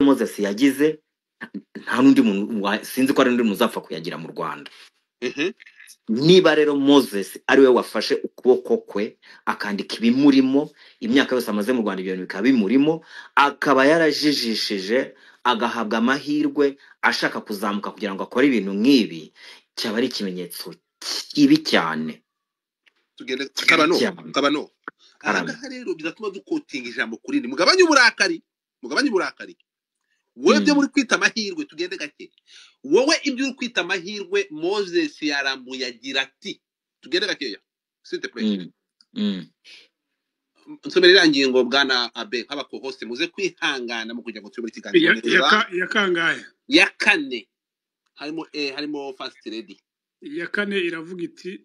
Moses yagize, nta n'undi muntu sinzi ko hari n'undi muntu uzapfa kuyagira mu Rwanda. Niba rero Moses ari we wafashe ukuboko kwe akandika ibimurimo, imyaka yose amaze mu Rwanda ibyo bintu bikaba bimurimo, akaba yarajijishije agahabwa amahirwe ashaka kuzamuka kugira ngo akore ibintu nk'ibi, cyaba ari ikimenyetso kibi cyane. Tugende. Kibi Kabano. cyane. Kabano. Karame. Ahangaha rero bizatuma dukotinga ijambo kuri rindi. Mugabanye uburakari, mugabanye uburakari. Wowe ibyo muri kwita amahirwe, tugende gake. Wowe ibyo uri kwita amahirwe, Moses yarambuye agira ati, tugende gakeya, s'il te plaît. Nsomera iriya ngingo, bwana Abe, nk'abakohose muze kwihangana mu kugira ngo tuyobore ikiganiro neza. Ya kangahe? Ya kane, harimo first lady. Iya kane iravuga iti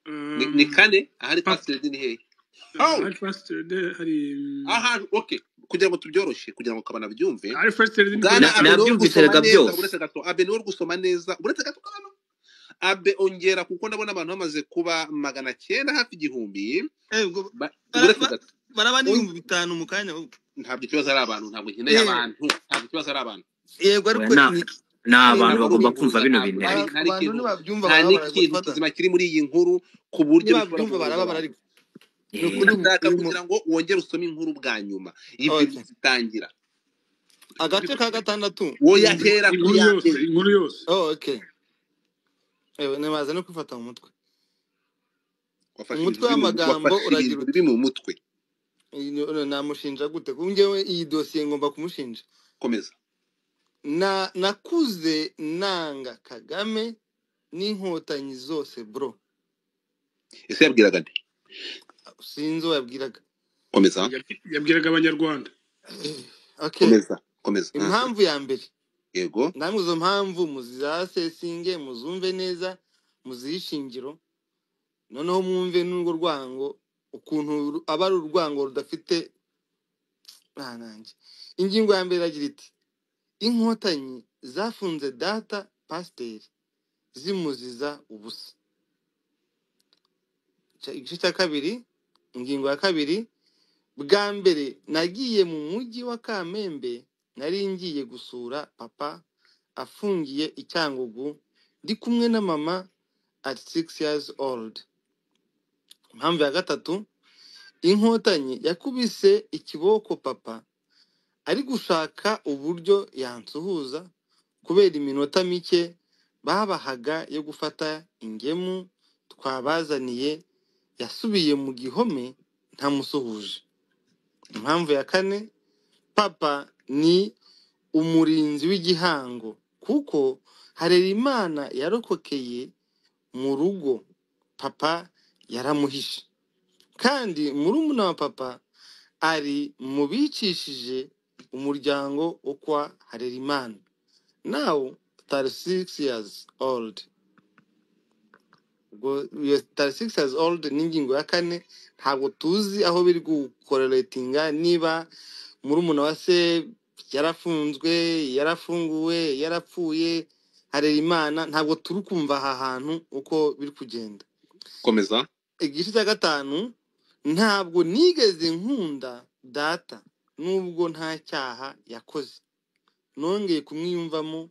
Ni kane ahari. Papa First lady ni hehe? Oh! Hari first lady, hari Ahantu, okay, kugira ngo tubyoroshye, kugira ngo Kabana byumve. Hari first lady ni Bwana Abe, niwe uri Nabyumvise gusoma rega neza. byose. Uretse gato, Abe niwe uri gusoma neza. Uretse gato, Kabano. Abe, ongera, kuko ndabona abantu bamaze kuba 900, hafi 1000. Ubwo Uretse gato. Baraba n'5000 mu kanya ahubwo. Ntabwo ikibazo ari abantu, ntabwo nkeneye abantu, ntabwo ikibazo ari abantu. Yego, Oya, ariko ni abantu Ntabwo ari bagomba inkuru kumva gusa, bino ntabwo bintu. nta abantu n'ikintu nibabyumva nta barababara. n'ikintu Godfather. kizima kiri muri iyi nkuru ku buryo bishobora Nibabyumva guhuza barababara, abantu. ariko ni ukuri Ndashaka uyu kugira ngo wongere usome inkuru bwa nyuma ibyo zitangira. Agace ka gatandatu. Wowe hera ku Inkuru ya yose. mbere. Inkuru yose. Oh, okay. Ewe, nibaza no kwifata mu mutwe. Wafashe Umutwe ibintu biri mu w'amagambo wafashe uragira ibintu uti biri mu mutwe. Namushinja gute? Kuko njyewe iyi dosiye ngomba kumushinja. Komeza. Na nakuze nanga Kagame n'Inkotanyi zose, bro. Ese yabwiraga nde? Sinzi uwo yabwiraga. Komeza. Yabwiraga Abanyarwanda. Okay. Komeza, komeza. Impamvu ya mbere. Yego. Namwe izo mpamvu muzizasesinge, muzumve neza, muzihe ishingiro, noneho mwumve n'urwo rwango ukuntu aba ari urwango rudafite nanjye. Ingingo ya mbere iragira iti: Inkotanyi zafunze data pasiteri zimuziza ubusa. Igice cya kabiri, ingingo ya kabiri: bwa mbere nagiye mu mujyi wa Kamembe, nari ngiye gusura papa afungiye i Cyangugu, ndi kumwe na mama at 6 years old. Impamvu ya gatatu: Inkotanyi yakubise ikiboko papa ari gushaka uburyo yansuhuza kubera iminota mike babahaga yo gufata ingemu twabazaniye, yasubiye mu gihome ntamusuhuje. Impamvu ya kane: papa ni umurinzi w'igihango kuko Harerimana yarokokeye mu rugo, papa yaramuhishe, kandi murumuna wa papa ari mu bicishije umuryango wo kwa Harerimana, now 36 years old. Ubwo iyo 36 years old ni ingingo ya kane. Ntabwo tuzi aho biri gukoreretinga, niba murumuna wa se yarafunzwe, yarafunguwe, yarapfuye, Harerimana, ntabwo turi kumva aha hantu uko biri kugenda. Komeza. Igice cya gatanu: ntabwo nigeze nkunda data nubwo nta cyaha yakoze, nongeye kumwiyumvamo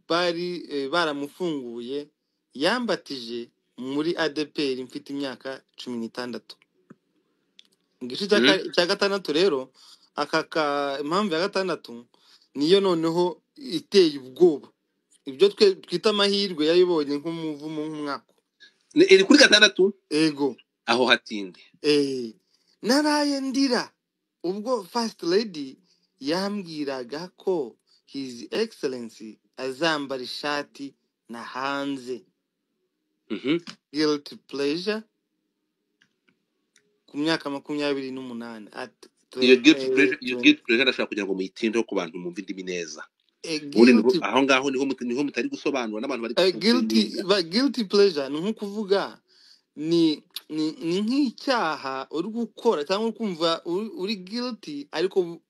bari baramufunguye, yambatije muri ADPR mfite imyaka 16. Igice cya gatandatu rero, aka ka impamvu ya gatandatu niyo noneho iteye ubwoba. Ibyo twe twita amahirwe yayibonye nk'umuvumo, nk'umwaka. Iri kuri gatandatu. Ego. Aho hatinde. Naraye ndira ubwo first lady yambwiraga ko His Excellency azambara ishati na hanze. Guilty pleasure ku myaka 28 at Iyo guilty pleasure, iyo 20 guilty pleasure ndashaka kugira ngo muyitindeho ku bantu mumve indimi neza. Ubundi niho guilty aho ngaho niho mutari gusobanura n'abantu bari guilty gukomplaininga. Guilty pleasure ni nko kuvuga ni nk'icyaha uri gukora cyangwa uri kumva uri guilty, ariko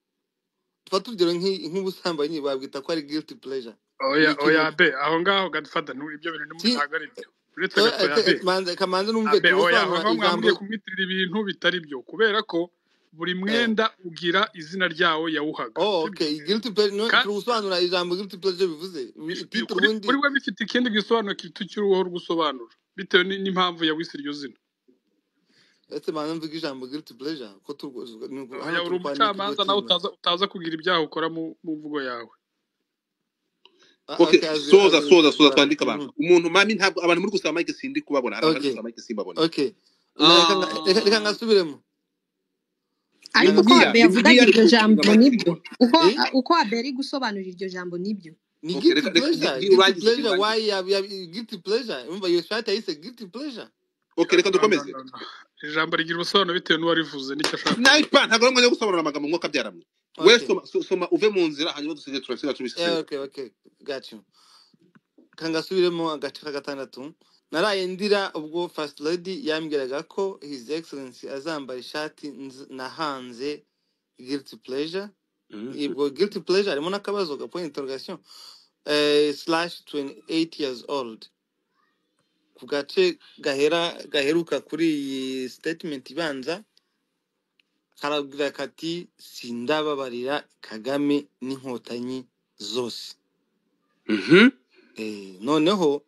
tuba urugero nk'ubusambanyi babwita ko ari guilty pleasure. Ni Oya. ikintu Oya be, aho ngaho Godfather, ibyo bintu si ntabwo ari byo. Uretse gatoya be. Manze kamanze numve Abe, oya, aho tubusobanura ngaho ijambo. Mwambwiye kumwitirira ibintu bitari byo kubera ko Buri Eh. mwenda ugira izina ryawo yawuhaga, Oh, sibyo? okay, guilty pleasure no Ka- turi gusobanura ijambo guilty pleasure bivuze title kuri ubundi. kuri we bifite ikindi gisobanuro tukiriho gusobanura bitewe n'impamvu yawise iryo zina. Ese manza mvuga ijambo guilty pleasure ko hano Oya, uri turi kwandika iryo umucamanza nawe tino. utaza kugira ibyaha ukora mu mvugo yawe. Okay, Okay, as soza as soza soza, twandike mhm. abantu. Umuntu mami, ntabwo abantu muri gusaba mike sindi kubabona, hari abantu bari Okay, gusaba mike simbabona. okay, reka ngasubiremo. Ariko uko Bibiliya Abe yavugaga Bibiliya ari iryo jambo gukinga mike nibyo, simbona. uko Eh, uko Abe ari gusobanura iryo jambo nibyo. Ni Okay, guilty reka reka pleasure, gira guilty urangize, gira pleasure. urangize. Why ya guilty pleasure? Umva iyo shati yayise guilty pleasure. Okay, reka No, no, dukomeze. no, no. Ijambo rigira ubusobanuro bitewe n'uwarivuze n'icyo ashaka kuvuga. Sniper ntabwo ari umwanya wo gusobanura amagambo, mwuka byaramwe. We Okay, soma soma uve mu nzira, hanyuma dusigaye turasiga eh, tubisesengura. Okay, got you. Kangasubiremo agace ka gatandatu. Naraye ndira ubwo first lady yambwiraga ko his excellency azambara ishati nahanze guilty pleasure. Ubwo guilty pleasure harimo n'akabazo ga point interrogation, slash 28 years old. Ku gace gaheruka kuri iyi statement ibanza karagira kati: sindababarira Kagame n'inkotanyi zose. Noneho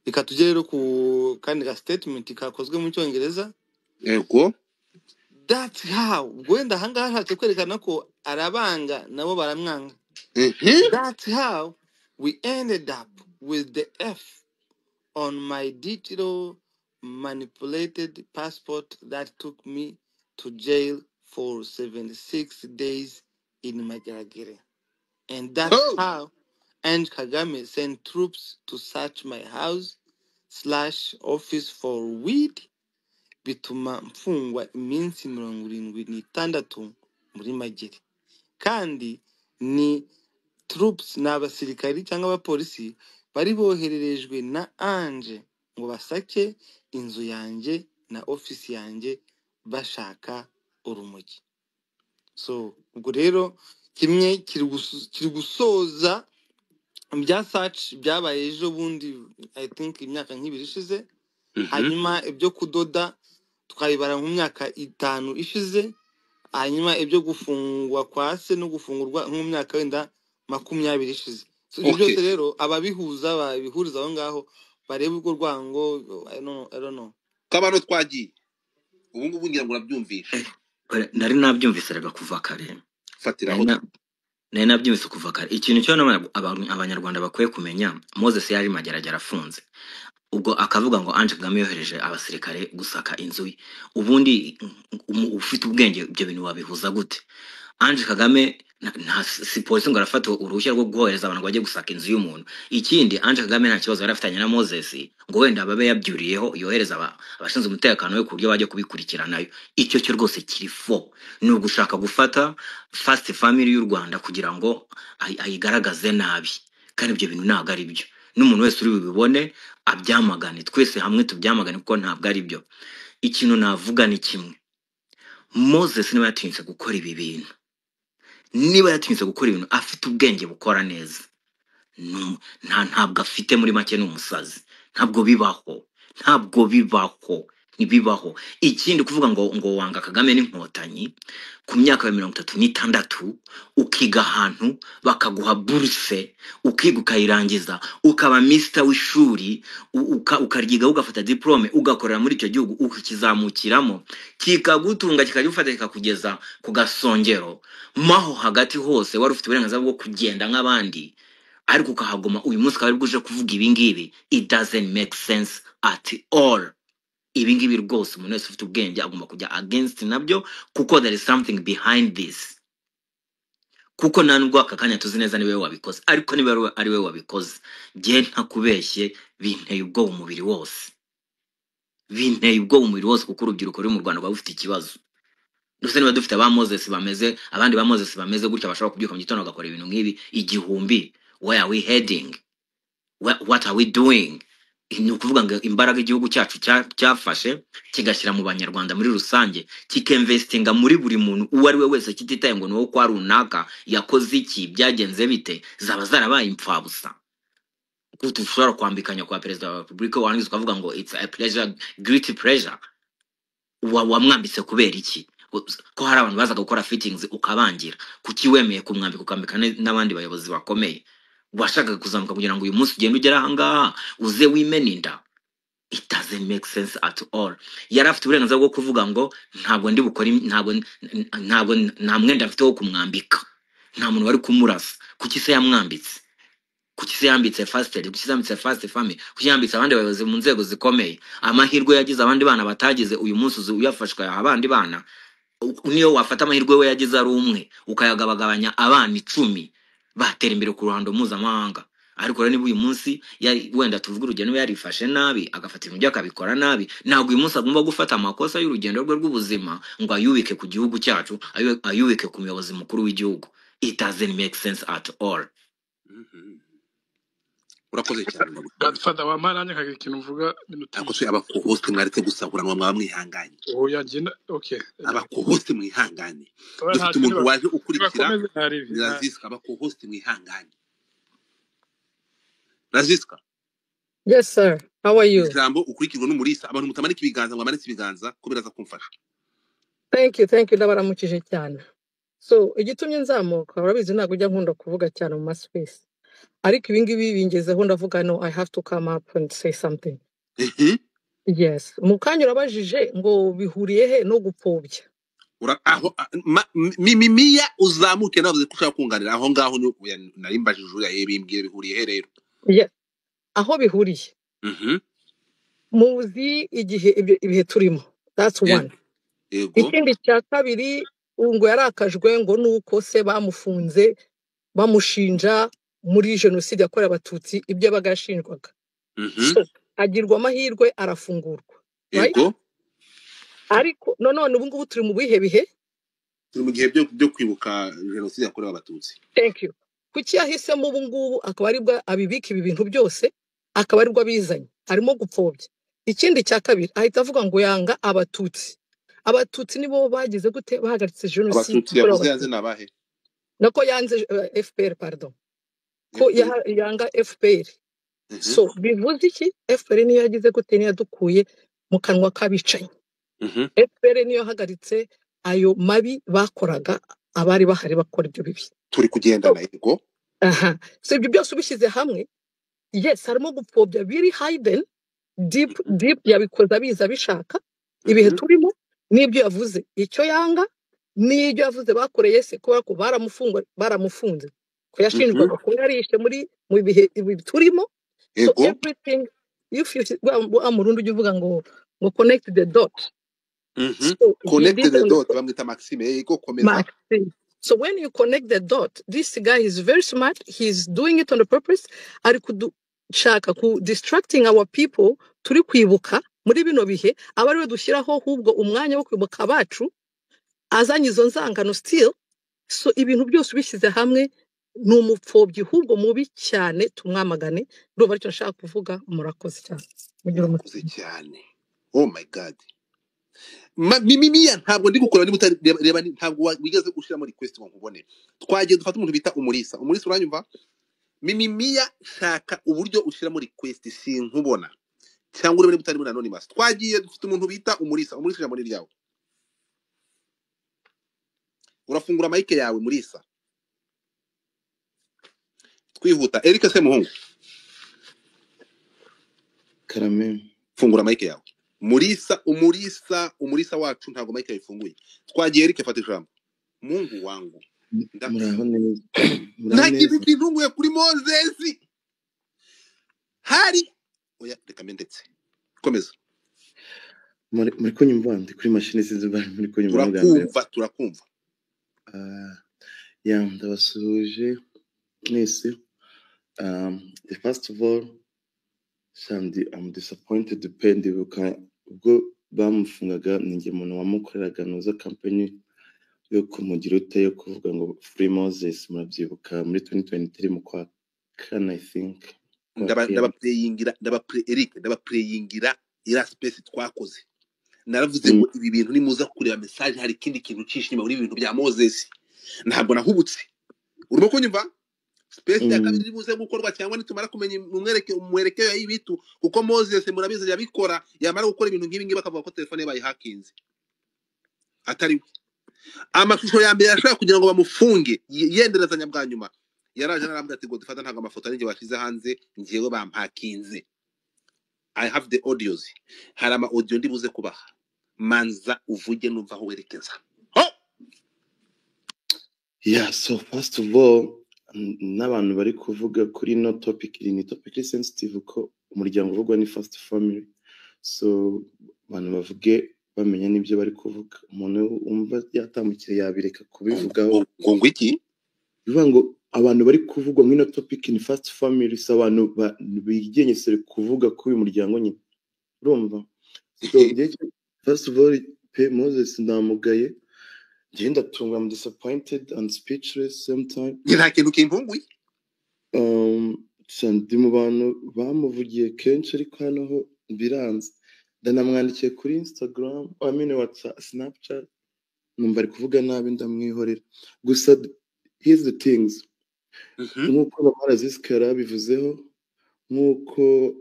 reka tujye rero ku kandi ga statement kakozwe mu cyongereza. Yego. That's how, ubwo wenda ahangaha ashatse kwerekana ko arabanga nabo baramwanga. That's how we ended up with the F on my digital manipulated passport that took me to jail for 76 days in Mageragere. And that's Oh. how and Kagame sent troops to search my house slash office for weed, bituma mfungwa iminsi 76 muri Magere. Kandi ni troops, ni abasirikari cyangwa abapolisi bari bohererejwe na Ange ngo basake inzu yanjye na ofisi yanjye bashaka urumogi. So ubwo rero kimwe kiri gusoza bya search byabaye ejo bundi, I think imyaka nk'ibiri ishize. Hanyuma ibyo kudoda twabibara mu myaka 5 ishize, hanyuma ibyo gufungwa kwa se no gufungurwa nko mu myaka wenda 20 ishize. So ibyo Okay. byose rero ababihuza babihuriza aho ngaho barebe urwo rwango. I don't know, I don't know. Kabano twagiye. Ubu ngubu ngira ngo urabyumvishe. Nari nabyumvise rega kuva kare. Fatiraho. Nari nabyumvise kuva kare. Ikintu cyo abanyarwanda bakwiye kumenya, Moses yari mageragere afunze, ubwo akavuga ngo Ange Kagame yohereje abasirikare gusaka inzu ye. Ubundi ufite ubwenge ibyo bintu wabihuza gute? Ange Kagame nta si polisi ngo arafata uruhushya rwo guhohereza abantu ngo bajye gusaka inzu y'umuntu. Ikindi, Ange Kagame nta kibazo yari afitanye na Moses ngo wenda babe yabyuriyeho yohereza abashinzwe umutekano we ku buryo bajya kubikurikiranayo. Icyo cyo rwose kiri fo ni ugushaka gufata first family y'u Rwanda kugira ngo ayigaragaze nabi, kandi ibyo bintu ntabwo ari byo. N'umuntu wese uri bubibone abyamagane, twese hamwe tubyamagane, kuko ntabwo ari byo. Ikintu navuga ni kimwe: Moses niba yatinyutse gukora ibi bintu, niba yatinyutse gukora ibintu afite ubwenge bukora neza, ntabwo afite, muri make ni umusazi. Ntabwo bibaho, ntabwo bibaho, ntibibaho. Ikindi, kuvuga ngo wanga Kagame n'inkotanyi ku myaka ya 36, ukiga ahantu bakaguha buruse, ukiga ukayirangiza, ukaba misita w'ishuri, ukaryiga ugafata diplome, ugakorera muri icyo gihugu, ukakizamukiramo kikagutunga, kikagufata kikakugeza ku gasongero, maho hagati hose wari ufite uburenganzira bwo kugenda nk'abandi, ariko ukahaguma. Uyu munsi ukaba aribwo uje kuvuga ibi ngibi, it doesn't make sense at all. Ibi ngibi rwose umuntu wese ufite ubwenge agomba kujya against nabyo, kuko there is something behind this. Kuko nta nubwo aka kanya tuzi neza niba we wabikoze, ariko niba ari we wabikoze, njye ntakubeshye binteye ubwoba umubiri wose, binteye ubwoba umubiri wose, kuko urubyiruko ruri mu Rwanda rwaba rufite ikibazo. Ndetse niba dufite aba Moses bameze, abandi ba Moses bameze gutya bashobora kubyuka mu gitondo bagakora ibintu nk'ibi 1000, where are we heading? What are we doing? Ni ukuvuga ngo imbaraga igihugu cyacu cyafashe kigashyira mu banyarwanda muri rusange, kikemvestinga muri buri muntu uwo ari we wese, kititaye ngo ni wowe kwa runaka yakoze iki, byagenze bite, zaba zarabaye impfabusa. Kuko dushobora kwambikanya kwa perezida wa repubulika, warangiza ukavuga ngo it's a pleasure, great pleasure. Wamwambitse kubera iki? Ko hari abantu bazaga gukora fittings ukabangira, kuki wemeye kumwambika ukambika n'abandi bayobozi bakomeye? Washakaga kuzamuka kugira ngo uyu munsi ugende ugere ahangaha uze wimena inda? It doesn't make sense at all. Yari afite uburenganzira bwo kuvuga ngo ntabwo ndi bukore, ntabwo nta mwenda mfite wo kumwambika, nta muntu wari kumurasa. Kuki se yamwambitse? Kuki se yambitse First Lady? Kuki se yambitse First Family? Kuki yambitse abandi bayobozi mu nzego zikomeye? Amahirwe yagize abandi bana batagize, uyu munsi uzi uyafashwe abandi bana. Niyo wafata amahirwe we yagize ari umwe ukayagabagabanya abana 10, batera imbere ku ruhando mpuzamahanga. Ariko rero niba uyu munsi wenda tuvuge urugendo, niba yarifashe nabi agafata ibintu bye akabikora nabi, ntabwo uyu munsi agomba gufata amakosa y'urugendo rwe rw'ubuzima ngo ayubike ku gihugu cyacu, ayubike ku muyobozi mukuru w'igihugu. It doesn't make sense at all. Urakoze cyane, ndagushimiye. Godfather, wampaye nanjye nkagira ikintu mvuga minota Ariko ibiri. se abakohoste mwaretse gusahuranwa, mwaba mwihanganye? Oya, njye okay. Abakohoste mwihangane. Oya, Dufite ntacyo. umuntu waje ukurikira. Nibakomeze, ntaribi. Ni Raziska. Abakohoste mwihangane. Raziska. Yes, sir. How are you? Ijambo, ukurikirwa n'Umurisa. Abantu mutamanika ibiganza, ngo amanitse ibiganza ko biraza kumfasha. Thank you, thank you. Ndabaramukije cyane. So, igitumye nzamuka, urabizi ntabwo ujya nkunda kuvuga cyane mu maspace. Ariko ibi ngibi bingezeho ndavuga no, I have to come up and say something. Yes. Mu kanya urabajije ngo bihuriye he no gupfobya. Aho mimiya uzamuke, navuze ko ushaka kunganira aho ngaho ni oya, nari mbajije uriya bimbwire bihuriye he rero. Yes. Aho bihuriye. Muzi igihe ibihe turimo. That's one. Yego. Ikindi cya kabiri, ngo yarakajwe ngo nuko se bamufunze bamushinja muri jenoside yakorewe Abatutsi, ibyo yabaga yashinjwaga. So agirwa amahirwe arafungurwa, right? Yego. Ariko none ubu ngubu turi mu bihe bihe? Turi mu gihe byo kwibuka jenoside yakorewe Abatutsi. Thank you. Kuki yahisemo ubu ngubu akaba aribwo abibika ibi bintu byose, akaba aribwo abizanye, arimo gupfobya? Ikindi cya kabiri, ahita avuga ngo yanga Abatutsi. Abatutsi nibo bagize gute? Bahagaritse jenoside Abatutsi yakorewe yavuze yanze Abatutsi. ni abahe? Nako yanze FPR, pardon, ko FPR. yanga FPR. So bivuze iki? FPR niyo yagize gute? Niyo yadukuye mu kanwa k'abicanyi. FPR niyo yahagaritse ayo mabi bakoraga, abari bahari bakora ibyo bibi. Turi So, kugendana, yego. aha. So ibyo byose ubishyize hamwe, yes, harimo gupfobya biri hidden deep deep, yabikoze abizi abishaka. Ibihe turimo n'ibyo yavuze icyo yanga n'ibyo yavuze bakoreye se, kubera ko baramufunze ko yashinjwaga kuba yarishe muri mu bihe ibi turimo. So Yego. everything, if you wa murundi ujya uvuga ngo connect the dot. So he Connect did the on dot, bamwita Maxime. Yego, komeza. Maxime. So when you connect the dot, this guy is very smart. He's doing it on the purpose. Ari kudushaka ku distracting our people turi kwibuka muri bino bihe, aba ariwe dushyiraho ahubwo umwanya wo kwibuka abacu, azanye izo nzangano still. So ibintu byose ubishyize hamwe ni umupfobyi ahubwo mubi cyane, tumwamagane. Ndumva aricyo nshaka kuvuga. Murakoze cyane, mugire Urakoze umutima. cyane. Oh my God. Mimiya, ntabwo ndi gukora niba utari reba, ntabwo wigeze ushyiramo request ngo nkubone. Twagiye dufata umuntu bita Umurisa. Umurisa, uranyumva? Mimiya, shaka uburyo ushyiramo request, sinkubona, cyangwa urebe niba utari muri anonymous. Twagiye dufite umuntu bita Umurisa. Umurisa, ijambo ni ryawe. Urafungura mike yawe, Murisa. Twihuta. Eric Semuhungu. Karame. Fungura mike yawe, Murisa. Umurisa, Umurisa wacu ntabwo mike yayifunguye. Twagiye, Eric, fata ijambo. Mungu wangu. Muraho neza. Nta Muraho kintu neza. kintunguye kuri Moses hari oya, reka mbe ndetse komeza. Muri kunyumva? Ndi kuri mashini, sinzi niba muri kunyumva n'ubwa mbere. Turakumva, turakumva. Ah, ya, ndabasuhuje mwese. The first of all, Shandy, I'm disappointed pe. Ndibuka ubwo bamufungaga, ni njye muntu wamukoreraga nuza campaign yo kumugira ute, yo kuvuga ngo "Free Moses", murabyibuka muri 2023 mu kwa kane, I think kwa kane. Ndabapureyingira, ndabapure Eric, ndabapureyingira iriya space twakoze. Naravuze ngo ibi bintu nimuza kureba message, hari ikindi kintu cyishe inyuma muri ibi bintu bya Moses. Ntabwo nahubutse, urimo kunyumva? Space ya kabiri iribuze gukorwa cyangwa nitumara kumenya umwereke umwerekeo y'ibitu, kuko Moses murabizi yabikora, yamara gukora ibintu nk'ibi ngibi bakavuga ko telefone ye bayihakinze atari we. Amashusho ya mbere yashaka kugira ngo bamufunge yenderezanya bwa nyuma, yaraje arambwira ati Godfather, ntabwo amafoto ari njye washyize hanze, njyewe bampakinze. I have the audios, hari ama audio ndi buze kubaha. Manza uvuge numva aho werekeza. Oh! Yeah, so first of all, n'abantu bari kuvuga kuri no topic, iri ni topic iri sensitive ko umuryango uvugwa ni first family. So abantu bavuge bamenya n'ibyo bari kuvuga. Umuntu wumva yatambukira yabireka kubivugaho. Ngo iki? Bivuga ngo abantu bari kuvugwa muri ino topic ni first family, si abantu bigengesere kuvuga kuri uyu muryango nyine. Urumva? So njye first of all, pe Moses ndamugaye. Njye ndatunga, I'm disappointed and speechless same time. Njye nta kintu kintunguye. Ndi mu bantu bamuvugiye kenshi, ariko hano ho biranze. Ndanamwandikiye kuri Instagram, I mean WhatsApp, Snapchat, numva ari kuvuga nabi ndamwihorera. Gusa here's the things. Nk'uko Bamara Ziska yarabivuzeho, nk'uko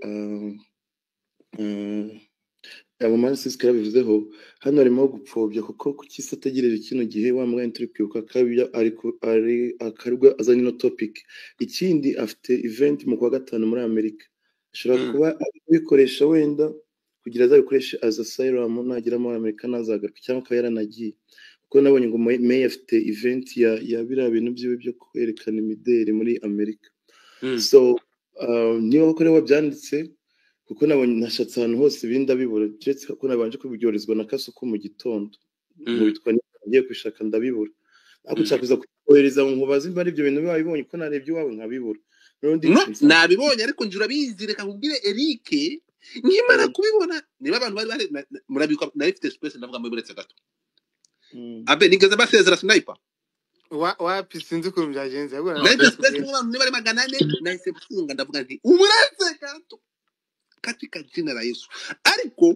Bamara Ziska yarabivuzeho, hano harimo gupfobya kuko kuki se ategereje kino gihe wa mwanya turi kwibuka kabya ari akarwa azanye ino topic. Ikindi afite event mu kwa gatanu muri Amerika, ashobora kuba ari kubikoresha wenda kugira azabikoreshe as asylum nagera muri Amerika ntazagaruke, cyangwa akaba yaranagiye, kuko nabonye ngo May afite event ya biriya bintu byiwe byo kwerekana imideli muri Amerika. So niba koko ariwe wabyanditse, kuko nabonye nashatse ahantu hose ibindi ndabibura, keretse ko nabanje kubyoherezwa na Kasuku mu gitondo, nkubitwa ngiye kubishaka ndabibura, ariko nshaka kuza kohereza ngo nkubaze imba ari ibyo bintu babibonye, ko narebye iwawe nkabibura. Noneho No, ndicaye nabibonye, ariko njye urabizi, reka nkubwire Eric, nkimara kubibona, niba abantu bari murabikwa, nari mfite space, ndavuga muri buretse gato. Abe nigeze basezera sniper. Wapi, sinzi ukuntu byagenze ahubwo Nari mfite space nakubwiye. nk'abantu niba ari 400, nahise mfunga, ndavuga nti uburetse gato katika jina la Yesu. Ariko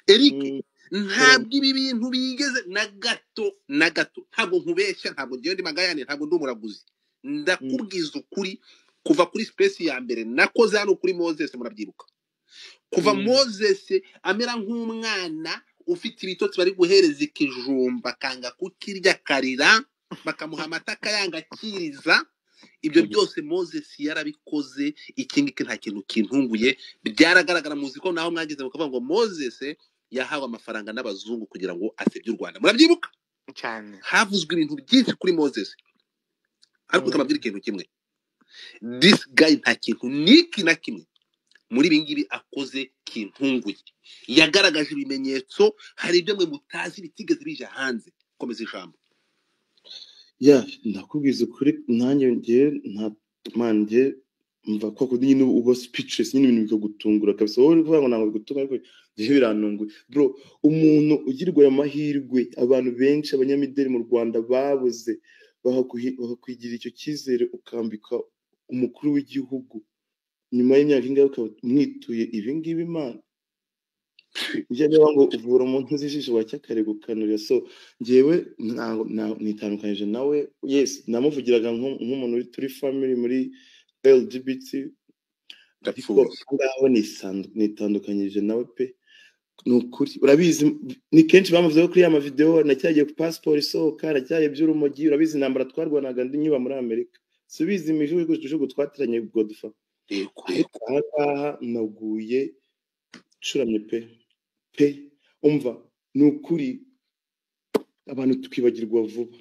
Eric, ntabwo ibi bintu bigeze na gato na gato, ntabwo nkubeshya, ntabwo ngewe ndi magayane, ntabwo ndi umuraguzi. Ndakubwiza ukuri, kuva kuri space ya mbere nakoze hano kuri Moses, murabyibuka, kuva Moses amera nk'umwana ufite ibitotsi bari guhereza ikijumba akanga kukirya akarira, bakamuha amata akayanga akiriza, ibyo byose Moses yarabikoze. Iki ngiki nta kintu kintunguye, byaragaragara. Muzi ko naho mwageze mukavuga ngo Moses yahawe amafaranga n'abazungu kugira ngo asebye u Rwanda, murabyibuka cyane. Havuzwe ibintu byinshi kuri Moses, ariko utababwira ikintu kimwe, this guy nta kintu niki na kimwe muri ibi ngibi akoze kintunguye. Yagaragaje ibimenyetso, hari ibyo mwe mutazi bitigeze bija hanze. Komeza ijambo. Yeah, ndakubwiza ukuri, nanjye ngiye nta man, ngiye mva kwa kundi nyine uba speechless nyine, ibintu bikagutungura kabisa. Wowe uri kuvuga ngo ntabwo bigutungura, ariko njyewe birantunguye bro. Umuntu ugirwa ayo mahirwe, abantu benshi abanyamideli mu Rwanda babuze, bakakwigira icyo cyizere, ukambika umukuru w'igihugu nyuma y'imyaka ingahe ukaba umwituye ibi ngibi. Imana njye niba ngo uvura umuntu uzi ijisho wacya gukanurira. So njyewe nitandukanyije nawe. Yes, namuvugiraga nk'umuntu uri turi family muri LGBT, ariko Ndapfuye. Aho ngaho nitandukanyije nawe pe, ni ukuri. Urabizi ni kenshi bamuvuzeho kuri ya mavideo, nacyagiye ku passport isohoka, nacyagiye by'urumogi. Urabizi intambara twarwanaga ndi nkiba muri Amerika, subizi imijugujugu twateranye Godfa. Ariko aha ngaha naguye curamye pe pe. Umva, ni ukuri, abantu twibagirwa vuba.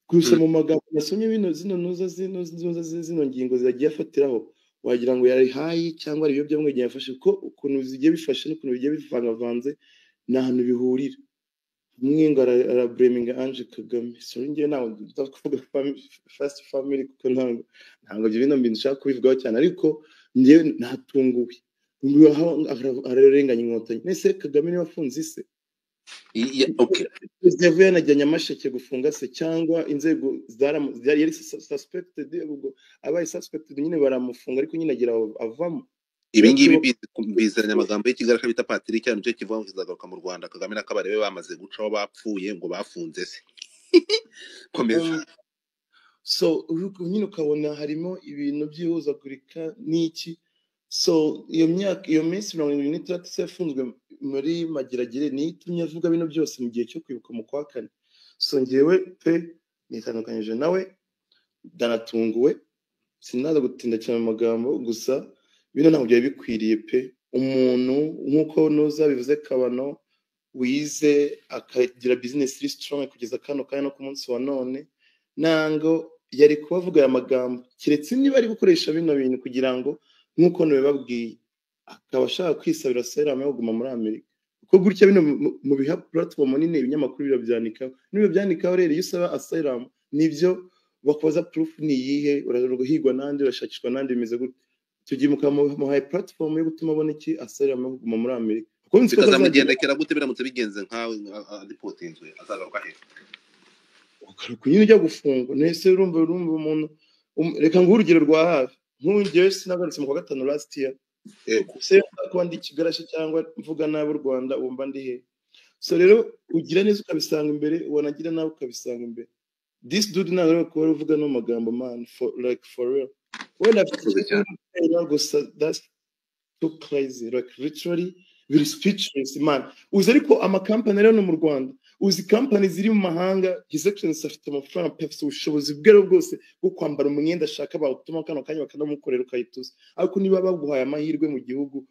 Gusa mu magambo nasomye bino zino ntuza zino zino ngingo zagiye afatiraho, wagira ngo yari high cyangwa ari ibiyobyabwenge yafashe, ko ukuntu zigiye bifashe n'ukuntu bigiye bivangavanze ni ahantu bihurira. Umwe ngo arablaminga Ange Kagame. Sorry, njyewe ntabwo nza kuvuga first family, kuko ntabwo ibyo bino bintu nshaka kubivugaho cyane, ariko njyewe natunguwe. Nguyu aho ararenganya Inkotanyi. Nese Kagame niwe afunze ise? Okay. Perezida yavuye yanajya Nyamasheke gufunga se, cyangwa inzego yari suspected, ubwo abaye suspected nyine baramufunga, ariko nyine agira aho avamo. Ibi ngibi bizanye amagambo y'ikigarasha bita Patrick, nicyo kivuga ngo kizagaruka mu Rwanda Kagame na Kabarebe bamaze gucaho bapfuye, ngo bafunze se. Komeza. So nyine ukabona harimo ibintu by'ihuzagurika n'iki. So iyo myaka, iyo minsi 76 se yafunzwe muri Mageragere niyo itumye avuga bino byose mu gihe cyo kwibuka mu kwa kane. So njyewe pe nitandukanyije nawe, ndanatunguwe, sinaza gutinda cyane mu magambo, gusa bino ntabwo byari bikwiriye pe. Umuntu nk'uko nuza bivuze Kabano wize akagira business iri strong kugeza kano kanya no ku munsi wa none, ntango yari kuba avuga aya magambo keretse niba ari gukoresha bino bintu kugira ngo nk'uko nabibabwiye akaba ashaka kwisabira asylum yo kuguma muri Amerika. Kuko gutya bino mu biha platform nini ibinyamakuru birabyandikaho, niba byandikaho rero iyo usaba asylum nibyo bakubaza proof ni iyihe, urahigwa nande, urashakishwa nande, bimeze gute. Icyo gihe mukamuhaye platform yo gutuma abona iki asylum yo kuguma muri Amerika, kuko nzi ko atazagira Bikazamugendekera gute biramutse bigenze nkawe adipotinzwe azagaruka he? Ugaruka nyine ujya gufungwa. Nese urumva umuntu reka nguhe urugero rwa hafi, nk'ubu njyewe sinagarutse mu kwa gatanu last year. Yego. Se kuba ndi ikigarasha cyangwa mvuga nabi u Rwanda, wumva ndi he? So rero ugira neza ukabisanga imbere, wanagira nabi ukabisanga imbere. This dude ntabwo ari kuba uvuga no magambo man, for like for real, wenda afite Urakoze ikibazo cyane. cy'ubutera gusa that's too crazy, like literally biri speechless man. Uzi ariko amakampani rero no mu Rwanda, uzi kampani ziri mu mahanga, His Excellency afite amafaranga pe, afite ubushobozi bwe rero bwose bwo kwambara umwenda ashaka bawutuma kano kanya bakanamukorera ukayituza. Ariko niba baguhaye amahirwe mu gihugu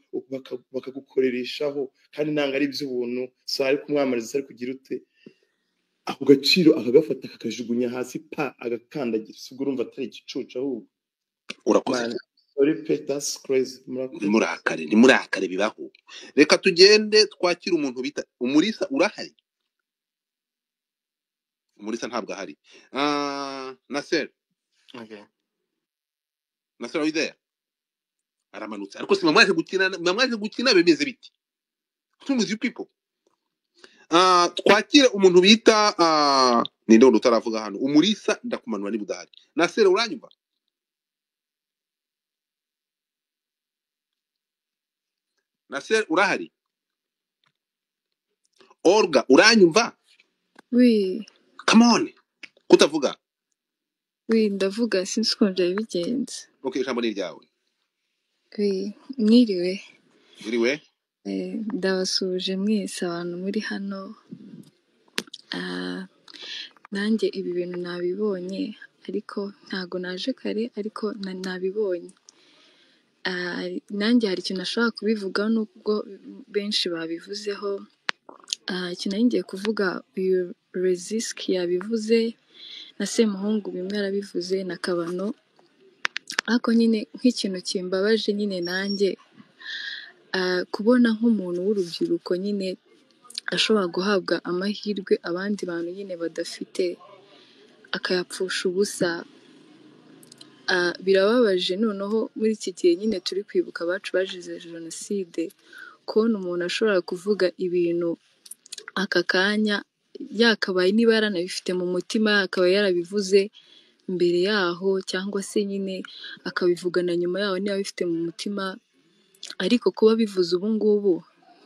bakagukorereshaho kandi ntabwo ari iby'ubuntu, so ari kumwamariza ari kugira ute ako gaciro akagafata akakajugunya hasi pa agakandagira, si ubwo urumva atari igicucu ahubwo? Urakoze Man, cyane. sorry pe, that's crazy. Murakoze. Ntimurakare, ntimurakare, bibaho. Reka tugende twakire umuntu bita Umurisa. Urahari Umurisa? Ntabwo ahari. Nasser. Okay. Nasser, are you there? Aramanutse. Ariko si mwaje gukina, mwaje gukina bimeze biti? What's wrong with you people? Twakire umuntu bita ninde wundi utaravuga hano? Umurisa, ndakumanura niba udahari. Nasser, uranyumva? Nasser, urahari? Olga, uranyumva? Oui, Come on, kutavuga. oui, ndavuga sinzi ukuntu byari bigenze. Okay, ijambo ni iryawe. Oui, mwiriwe. Iriwe. Ndabasuhuje mwese abantu muri hano. Ah, nanjye ibi bintu nabibonye, ariko ntago naje kare, ariko nabibonye. Ah, nanjye hari ikintu nashobora kubivugaho nubwo benshi babivuzeho. Ah, ikintu nari ngiye kuvuga, uyu Rezisk yabivuze na Semuhungu bimwe arabivuze na Kabano, ariko nyine nk'ikintu kimbabaje nyine nanjye kubona nk'umuntu w'urubyiruko nyine ashobora guhabwa amahirwe abandi bantu nyine badafite akayapfusha ubusa. Birababaje noneho muri iki gihe nyine turi kwibuka abacu bazize jenoside, kubona umuntu ashobora kuvuga ibintu aka kanya yakabaye niba yaranabifite mu mutima akaba yarabivuze mbere yaho, cyangwa se nyine akabivugana nyuma yaho niba abifite mu mutima, ariko kuba bivuze ubu ngubu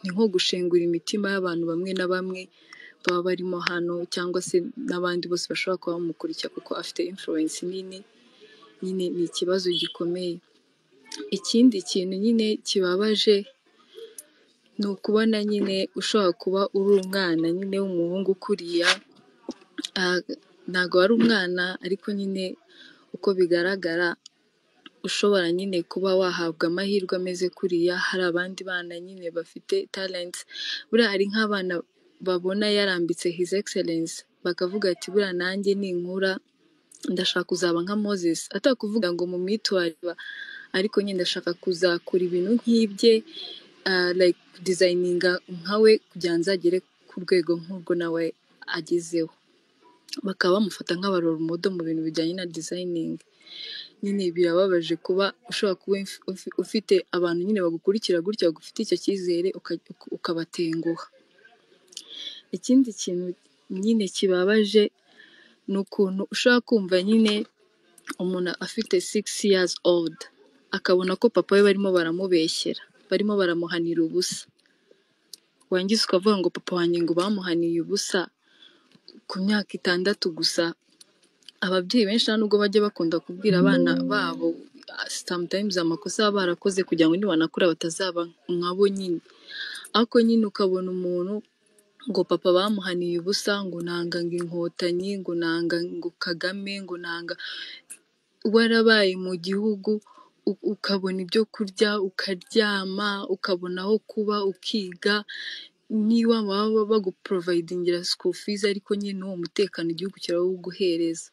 ni nko gushengura imitima y'abantu bamwe na bamwe baba barimo hano, cyangwa se n'abandi bose bashobora kuba bamukurikira kuko afite influence nini. Nyine ni ikibazo gikomeye. Ikindi kintu nyine kibabaje ni ukubona nyine ushobora kuba uri umwana nyine w'umuhungu kuriya, ntabwo wari umwana ariko nyine uko bigaragara ushobora nyine kuba wahabwa amahirwe ameze kuriya. Hari abandi bana nyine bafite talents, buriya hari nk'abana babona yarambitse His Excellence bakavuga ati buriya nanjye ninkura ndashaka kuzaba nka Moses, atakuvuga ngo mu myitwarire, ariko nyine ndashaka kuzakora ibintu nk'ibye, like designinga nkawe kugira ngo nzagere ku rwego nk'urwo nawe agezeho. Bakaba bamufata nk'abaroromodo mu bintu bijyanye na designing. Nyine birababaje kuba ushobora kuba ufite abantu nyine bagukurikira gutya, bagufite icyo cyizere ukabatenguha. Ikindi kintu nyine kibabaje ni ukuntu ushobora kumva nyine umuntu afite 6 years old akabona ko papa we barimo baramubeshyera, barimo baramuhanira ubusa, wangiza ukavuga ngo papa wanjye ngo bamuhaniye ubusa ku myaka 6 gusa. Ababyeyi benshi nta nubwo bajya bakunda kubwira abana babo sometimes amakosa baba barakoze kugira ngo nibanakura batazaba nkabo nyine, ariko nyine ukabona umuntu Ngo papa bamuhaniye ubusa, ngo nanga ngo inkotanyi, ngo nanga ngo Kagame, ngo nanga warabaye mu gihugu ukabona ibyo kurya ukaryama, ukabona aho kuba ukiga, niba baba baguprovidingira school fees, ariko nyine n'uwo mutekano igihugu kirawuguhereza,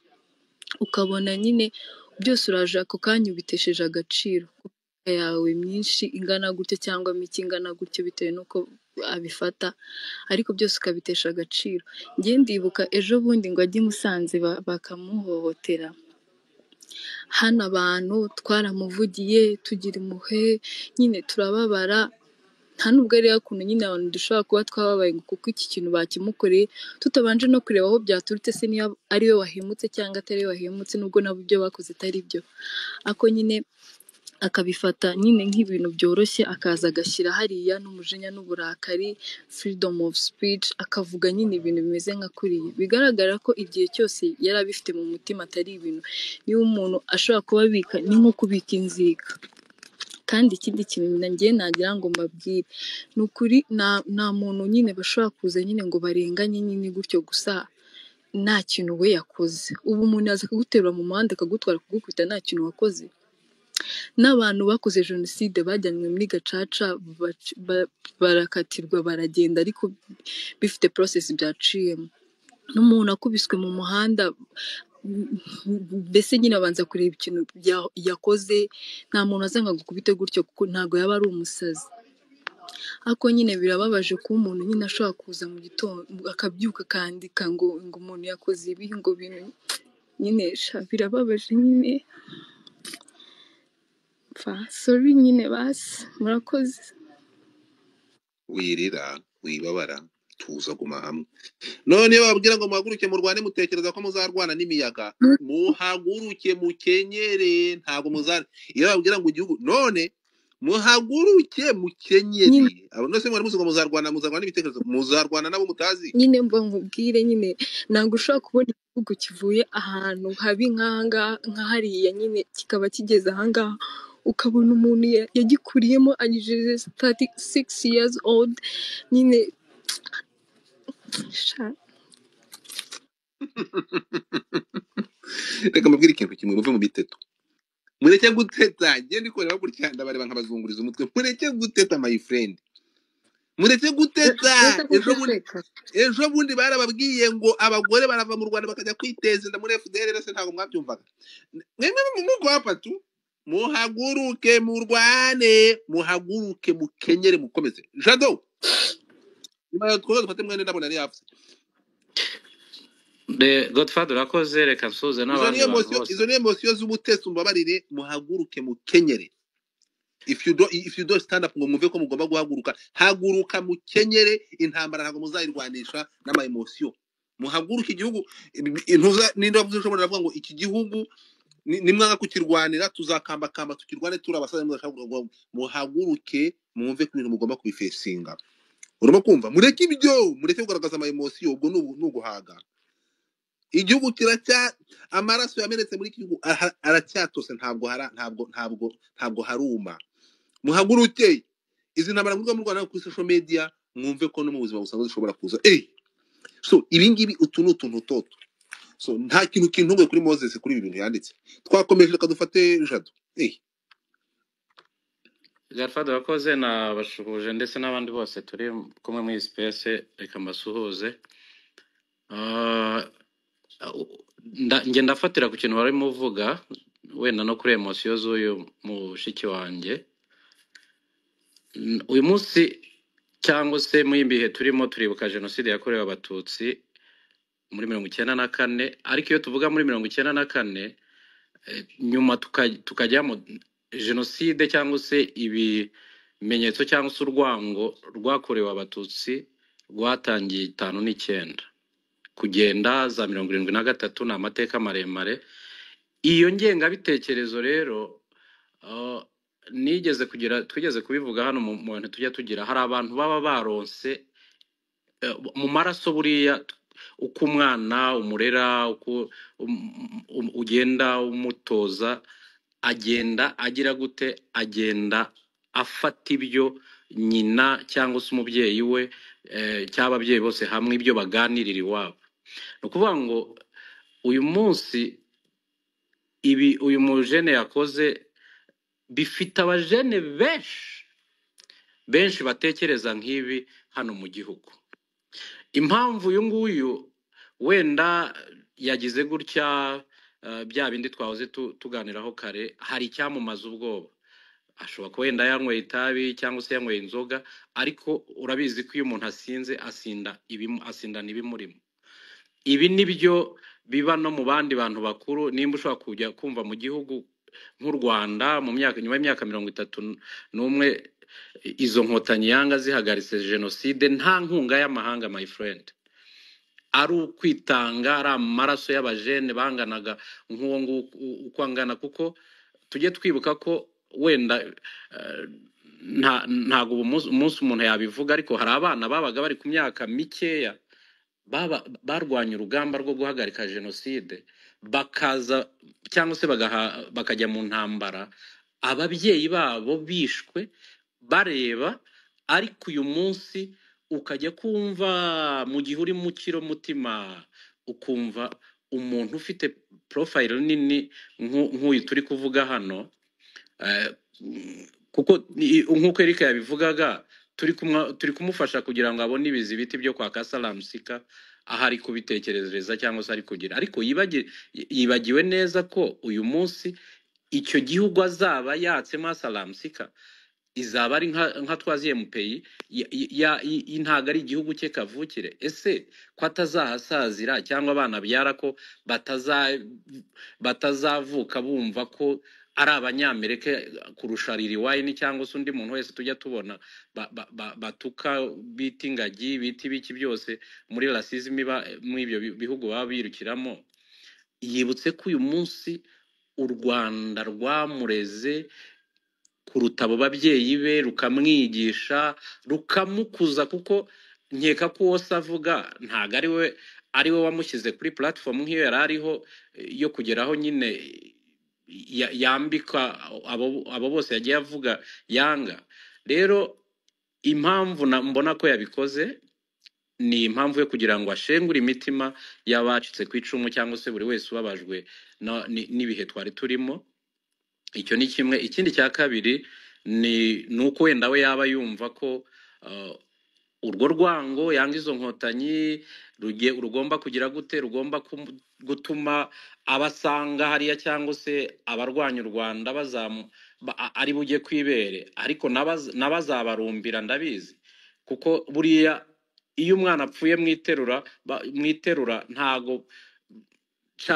ukabona nyine byose uraje ako kanya ubitesheje agaciro yawe myinshi ingana gutyo cyangwa mike ingana gutyo bitewe n'uko abifata, ariko byose ukabitesha agaciro. Njye ndibuka ejo bundi ngo ajye i Musanze bakamuhohotera, hano abantu twaramuvugiye tugira impuhwe nyine turababara, nta nubwo ari ukuntu nyine abantu dushobora kuba twababaye ngo kuko iki kintu bakimukoreye tutabanje no kureba aho byaturutse, se niba ari we wahemutse cyangwa atari we wahemutse, nubwo nabo ibyo bakoze atari byo, ariko nyine akabifata nyine nk'ibintu byoroshye, akaza agashyira hariya n'umujinya n'uburakari, freedom of speech, akavuga nyine ibintu bimeze nka kuriya, bigaragara ko igihe cyose yari abifite mu mutima, atari ibintu niba umuntu ashobora kuba abika ni nko kubika inzika. Kandi ikindi kintu njye nagira ngo mbabwire ni ukuri, nta muntu nyine bashobora kuza nyine ngo barenganye nyine gutyo gusa nta kintu we yakoze. Ubu umuntu yaza akaguterura mu muhanda akagutwara akagukubita nta kintu wakoze. N'abantu bakoze jenoside bajyanywe muri gacaca barakatirwa baragenda, ariko bifite process byaciyemo. N'umuntu akubiswe mu muhanda, mbese nyine abanza kureba ikintu yakoze, nta muntu aza ngo agukubite gutyo kuko ntabwo yaba ari umusazi. Ariko nyine birababaje kuba umuntu nyine ashobora kuza mu gitondo akabyuka akandika ngo umuntu yakoze ibi, ngo bintu nyine sha birababaje nyine. Sorry nyine basi murakoze. Wirira wibabara, tuza guma hamwe. None iyo bababwira ngo muhaguruke murwane, mutekereza ko muzarwana n'imiyaga? Muhaguruke mukenyere, ntabwo muzar. Iyo bababwira ngo igihugu, none muhaguruke mukenyere. Abo nose mwari muzi ngo muzarwana n'ibitekerezo, muzarwana nabo mutazi. Nyine mba nkubwire nyine ntabwo ushobora kubona igihugu kivuye ahantu habi nk'ahangaha nka hariya nyine kikaba kigeze ahangaha, ukabona umuntu yagikuriyemo agejeje 36 years old nyine sha. Reka mbabwire ikintu kimwe, muve mu miteto, mureke guteta. Njye ndi kureba gutya ndabareba nkabazunguriza umutwe. Mureke guteta my friend, mureke guteta. Ejo bundi barababwiye ngo abagore barava mu Rwanda bakajya kwiteza inda muri FDL, se ntabwo mwabyumvaga. Mwemwe mugwapa tu, muhaguruke murwane, muhaguruke mukenyere mukomeze. Jado nyuma yo twose dufate mwene ndabona ari yavuze. De Godfather urakoze, reka nsuhuze n'abandi bantu bose. Izo ni emotion z'ubutetsi, mbabarire, muhaguruke mukenyere. If you don't stand up ngo mwumve ko mugomba guhaguruka, haguruka mukenyere. Intambara ntabwo muzayirwanisha n'ama emotion. Muhaguruke igihugu intuza ninde wavuze ushobora kuvuga ngo iki gihugu nimwanga kukirwanira tuzakambakamba tukirwane turabasaza, muzashaka. Muhaguruke mwumve ko ibintu mugomba kubifesinga. Urimo kumva? Mureke ibyo, mureke kugaragaza ama emotion, ubwo nuguhaga. Igihugu kiracya amaraso yamenetse muri iki gihugu aracyatose, ntabwo haruma. Muhaguruke izi ntambara murwa mu Rwanda kuri social media, mwumve ko no mu buzima busanzwe zishobora kuza. So ibi ngibi utu ni utuntu toto. So nta kintu kintunguye kuri Moses kuri ibi bintu yanditse. Twakomeje, reka dufate Jado. Godfather urakoze, nabashuhuje ndetse n'abandi bose turi kumwe muri space, reka mbasuhuze. Njye ndafatira ku kintu warimo uvuga wenda no kuri emosiyo z'uyu mushiki wanjye. Uyu munsi cyangwa se muri ibi bihe turimo turibuka jenoside yakorewe abatutsi muri 94, ariko iyo tuvuga muri 94 nyuma tukajyamo jenoside cyangwa se ibimenyetso cyangwa se urwango rwakorewe abatutsi rwatangiye 59 kugenda za 73, ni amateka maremare. Iyo ngengabitekerezo rero nigeze kugira, twigeze kubivuga hano mu bintu tujya tugira, hari abantu baba baronse mu maraso buriya uko umwana umurera, uko ugenda umutoza, agenda agira gute, agenda afata ibyo nyina cyangwa se umubyeyi we cy'ababyeyi bose hamwe, ibyo baganirira iwabo. Ni ukuvuga ngo uyu munsi ibi uyu mujene yakoze bifite abajene benshi benshi batekereza nk'ibi hano mu gihugu. Impamvu uyu nguyu wenda yagize gutya, bya bindi twahoze tuganiraho kare, hari icyamumaza ubwoba. Ashobora kuba wenda yanyweye itabi cyangwa se yanyweye inzoga, ariko urabizi ko iyo umuntu asinze asinda asindana ibimurimo. Ibi ni byo biba no mu bandi bantu bakuru. Nimba ushobora kujya kumva mu gihugu nk'u Rwanda mu myaka nyuma y'imyaka 31 izo nkotanyi yanga zihagaritse jenoside nta nkunga y'amahanga, my friend, ari ukwitanga, ari amaraso y'abajene banganaga nk'uwo nguwo uko angana. Kuko tujye twibuka ko wenda ntabwo ubu umunsi umuntu yabivuga, ariko hari abana babaga bari ku myaka mikeya barwanya urugamba rwo guhagarika jenoside, bakaza cyangwa se bakajya mu ntambara, ababyeyi babo bishwe bareba. Ariko uyu munsi ukajya kumva mu gihe uri mu kiro mutima, ukumva umuntu ufite profile nini nk'uyu turi kuvuga hano, kuko nk'uko Eric yabivugaga, turi kumufasha kugira ngo abone ibizibiti byo kwa Kasalamusika aho ari kubitekerereza cyangwa se ari kugira, ariko yibagiwe neza ko uyu munsi icyo gihugu azaba yatsemo Asalamusika izaba ari nka troisième pays, ntabwo ari igihugu cye kavukire. Ese ko atazahasazira cyangwa abana abyara ko batazavuka bumva ko ari abanyamerika kurusha Lil Wayne cyangwa se undi muntu wese tujya tubona batuka, bita ingagi, bita ibiki byose muri racism iba muri ibyo bihugu baba birukiramo. Yibutse ko uyu munsi u Rwanda rwamureze kuruta abo babyeyi be, rukamwigisha, rukamukuza, kuko nkeka ko uwo se avuga ntabwo ari we wamushyize kuri platform nk'iyo yari ariho yo kugeraho nyine yambika abo bose yagiye avuga yanga. Rero impamvu mbona ko yabikoze ni impamvu yo kugira ngo ashengure imitima y'abacitse ku icumu cyangwa se buri wese ubabajwe n'ibihe twari turimo. Icyo ni kimwe. Ikindi cya kabiri ni uko wenda we yaba yumva ko urwo rwango yanga izo nkotanyi rugomba kugira gute, rugomba gutuma abasanga hariya cyangwa se abarwanya u Rwanda ari bujye kwibere, ariko n'abazabarumbira ndabizi, kuko buriya iyo umwana apfuye mwiterura ntago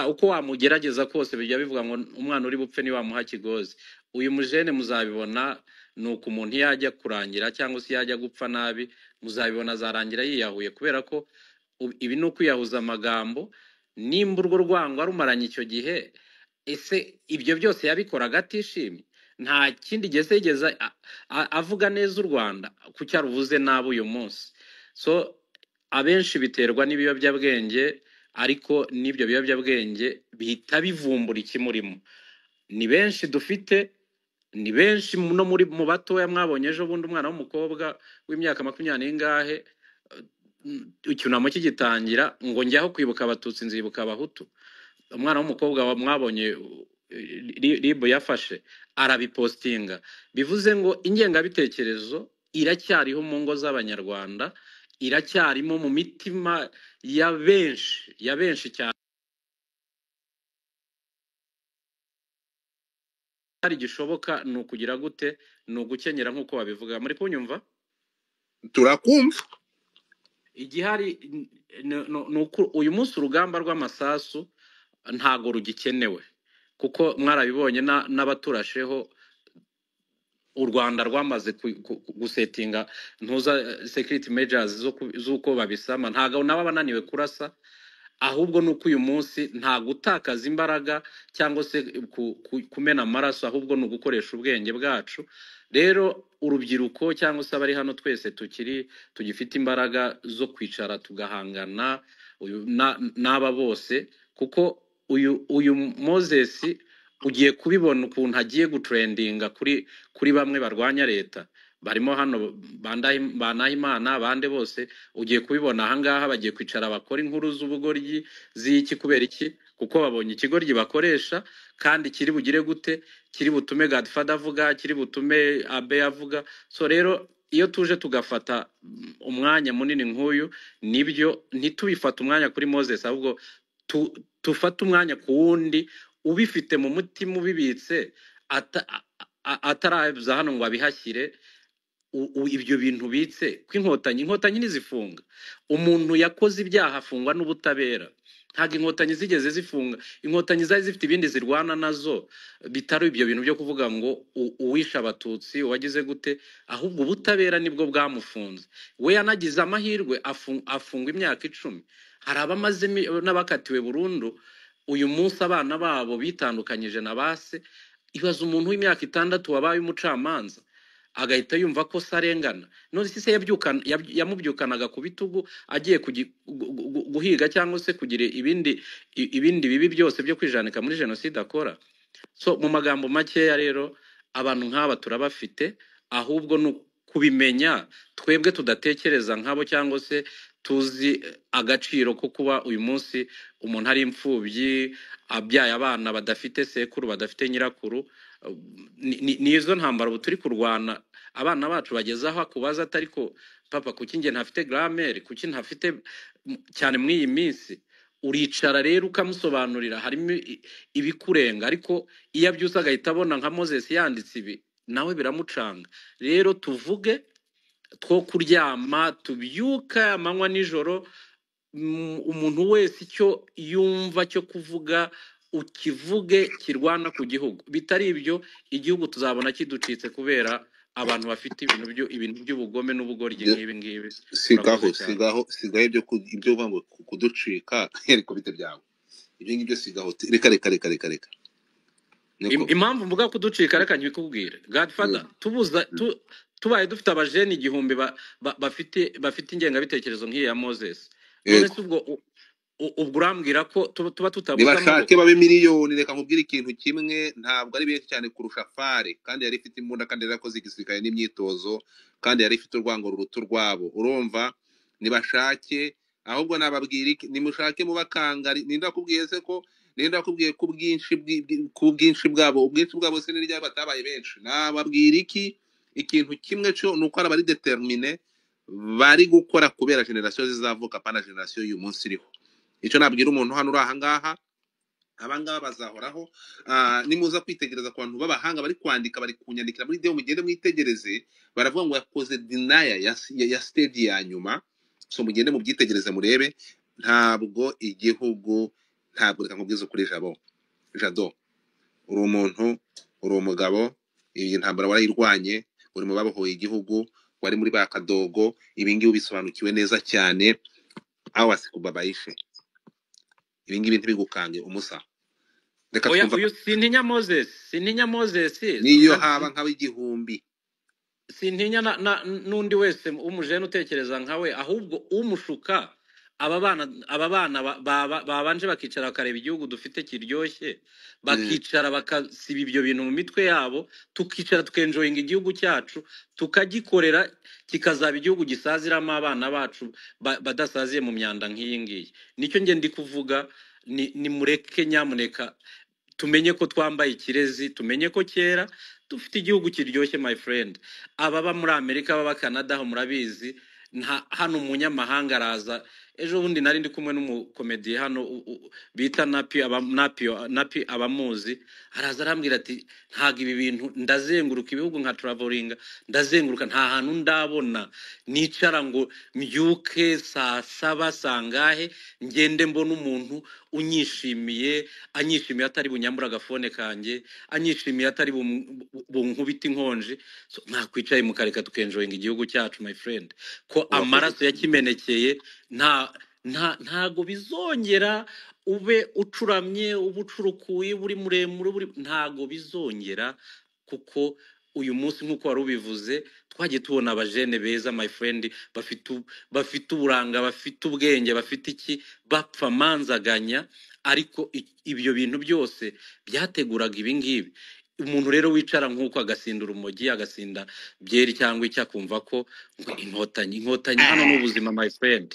uko wamugerageza kose bijya bivuga ngo umwana uri bupfe niwamuha kigozi. Uyu mujene muzabibona ni uko umuntu yajya kurangira cyangwa se yajya gupfa nabi, muzabibona azarangira yiyahuye, kubera ko ibi ni ukwiyahuza amagambo. Nimba urwo rwango arumaranye icyo gihe, ese ibyo byose yabikoraga atishimye? Nta kindi gihe se yigeze avuga neza u Rwanda, kuki aruvuze nabi uyu munsi? So abenshi biterwa n'ibiyobyabwenge, ariko n'ibyo biyobyabwenge bihita bivumbura ikimurimo. Ni benshi dufite, ni benshi no muri mu batoya. Mwabonye ejo bundi umwana w'umukobwa w'imyaka 20 icyunamo kigitangira ngo njyaho kwibuka abatutsi nzibuka abahutu. Umwana w'umukobwa mwabonye RIB yafashe arabipostinga, bivuze ngo ingengabitekerezo iracyariho mu ngo z'abanyarwanda, iracyarimo mu mitima ya benshi cyane. Gishoboka ni ukugira gute? Ni ugukenyera nk'uko babivuga. Muri kunyumva? Turakumva. Igihari ni uko uyu munsi urugamba rw'amasasu ntago rugikenewe, kuko mwarabibonye n'abaturasheho u Rwanda rwamaze gusetinga ntuza security measures z'uko babisama, ntago nabo bananiwe kurasa, ahubwo nuko uyu munsi nta gutakaza imbaraga cyangwa se kumena amaraso, ahubwo ni ugukoresha ubwenge bwacu. Rero urubyiruko cyangwa se abari hano twese tugifite imbaraga zo kwicara tugahangana n'aba bose, kuko uyu Moses ugiye kubibona ukuntu agiye gutrendinga kuri bamwe barwanya leta. Barimo hano Banahimana, bande bose ugiye kubibona ahangaha, bagiye kwicara bakora inkuru z'ubugoryi z'iki, kubera iki? Kuko babonye ikigoryi bakoresha kandi kiri bugire gute, kiri butume Godfather avuga, kiri butume Abe avuga. So rero iyo tuje tugafata umwanya munini nk'uyu, nibyo ntitubifate umwanya kuri Moses, ahubwo tufate umwanya ku wundi ubifite mu mutima, ubibitse ataraza hano ngo abihashyire ibyo bintu bitse ko inkotanyi ntizifunga umuntu yakoze ibyaha, afungwa n'ubutabera. Ntabwo inkotanyi zigeze zifunga, inkotanyi zari zifite ibindi zirwana nazo bitari ibyo bintu byo kuvuga ngo uwishe abatutsi wagize gute, ahubwo ubutabera nibwo bwamufunze. We yanagize amahirwe afungwa imyaka 10. Hari abamaze n'abakatiwe burundu uyu munsi abana babo bitandukanyije na base. Ibaza umuntu w'imyaka 6 wabaye umucamanza agahita yumva ko se arengana. None se yamubyukanaga ku bitugu agiye guhiga cyangwa se kugira ibindi bibi byose byo kwijanika muri jenoside akora. So mu magambo makeya rero, abantu nk'aba turabafite, ahubwo ni kubimenya twebwe tudatekereza nkabo cyangwa se tuzi agaciro ko kuba uyu munsi umuntu ari imfubyi, abyaye abana badafite sekuru, badafite nyirakuru. Ni izo ntambara ubu turi kurwana. Abana bacu bageze aho akubaza atari ko papa, kuki njye ntafite grammaire, kuki ntafite cyane muri iyi minsi. Uricara rero ukamusobanurira, harimo ibikurenga, ariko iyo abyutse agahita abona nka Moses yanditse ibi, nawe biramucanga. Rero tuvuge two kuryama, tubyuka amanywa nijoro, umuntu wese icyo yumva cyo kuvuga ukivuge kirwana ku gihugu. Bitari ibyo igihugu tuzabona kiducitse kubera abantu bafite ibintu by'ubugome n'ubugoryi nk'ibi ngibi. Sigaho Murakoze cyane. Sigaho, sigaho ibyo uvuga ngo kuducika, ariko bite byawe ibyo ngibyo, sigaho, reka reka reka reka reka. Niko. Impamvu mvuga kuducika, reka nkikubwire Godfather. Tubuza tubaye dufite abajeni 1000 bafite ingengabitekerezo nk'iyi ya Moses, none se ubwo urambwira ko tuba tutabuze Nibashake amaboko? Babe miliyoni. Reka nkubwire ikintu kimwe, ntabwo ari benshi cyane kurusha fare, kandi yari ifite imbunda, kandi yari yarakoze igisirikare n'imyitozo, kandi yari ifite urwango ruruta urwabo. Urumva, nibashake, ahubwo nababwira iki? Nimushake mubakangari. Ninde wakubwiye se ko, ninde wakubwiye ku bwinshi ku bwinshi bwabo? Ubwinshi bwabo se ni ryari batabaye benshi? Nababwira iki? Ikintu kimwe cyo ni uko hari abari determine, bari gukora kubera generasiyo zizavuka, pana generasiyo y'uyu munsi iriho. Icyo nabwira umuntu hano uri ahangaha, abangaba bazahoraho. Nimuza kwitegereza ku bantu b'abahanga bari kwandika, bari kunyandikira muri deo, mugende mwitegereze, baravuga ngo yakoze denial ya stage ya nyuma. So mugende mubyitegereze murebe. Ntabwo igihugu, ntabwo, reka nkubwize ukuri, Jabo Jado, uri umuntu, uri umugabo, iyi ntambara warayirwanye, uri mu babohoye igihugu, wari muri ba Kadogo, ibi ngibi ubisobanukiwe neza cyane. Aho wasikubabayishe ibi ngibi ntibigukange umusa. Reka Oya, twumva. Uyu sintinya Moses, sintinya Moses. Niyo haba nk'ab'igihumbi. Sintinya n'undi wese w'umujene utekereza nkawe, ahubwo umushuka aba bana babanje bakicara bakareba igihugu dufite kiryoshye, bakicara bakasiba ibyo bintu mu mitwe yabo, tukicara tukenjoyinga igihugu cyacu, tukagikorera kikazaba igihugu gisaziramo abana bacu badasaziye mu myanda nk'iyi ngiyi. Nicyo nge ndi kuvuga, ni mureke nyamuneka tumenye ko twambaye ikirezi, tumenye ko kera dufite igihugu kiryoshye. My friend, ababa muri Amerika, ababa Canada, aho murabizi, nta hano umunyamahanga araza. Ejo bundi nari ndi kumwe n'umukomediye hano bita Napi, aba, Napi abamuzi, araza arambwira ati ntabwo ibi bintu, ndazenguruka ibihugu nka travelinga, ndazenguruka, nta hantu ndabona nicara ngo mbyuke saa saba sangahe ngende mbona umuntu unyishimiye, anyishimiye atari bunyambura agafone kanjye, anyishimiye atari bunkubite inkonji. So, mwakwicaye mukareka tukenjoyinga igihugu cyacu, my friend, ko Urakoze. amaraso yakimenekeye ntago bizongera. Ube ucuramye, ube ucurukuye, ube uri muremure, ntago bizongera, kuko uyu munsi nk'uko wari ubivuze twagiye tubona abajene beza, my friend, bafite uburanga, bafite ubwenge, bafite iki, bapfa manzaganya. Ariko ibyo bintu byose byateguraga ibi ngibi. Umuntu rero wicara nk'uko agasinda urumogi, agasinda byeri cyangwa icyo, akumva ko ngo inkotanyi, inkotanyi hano ni ubuzima, my friend.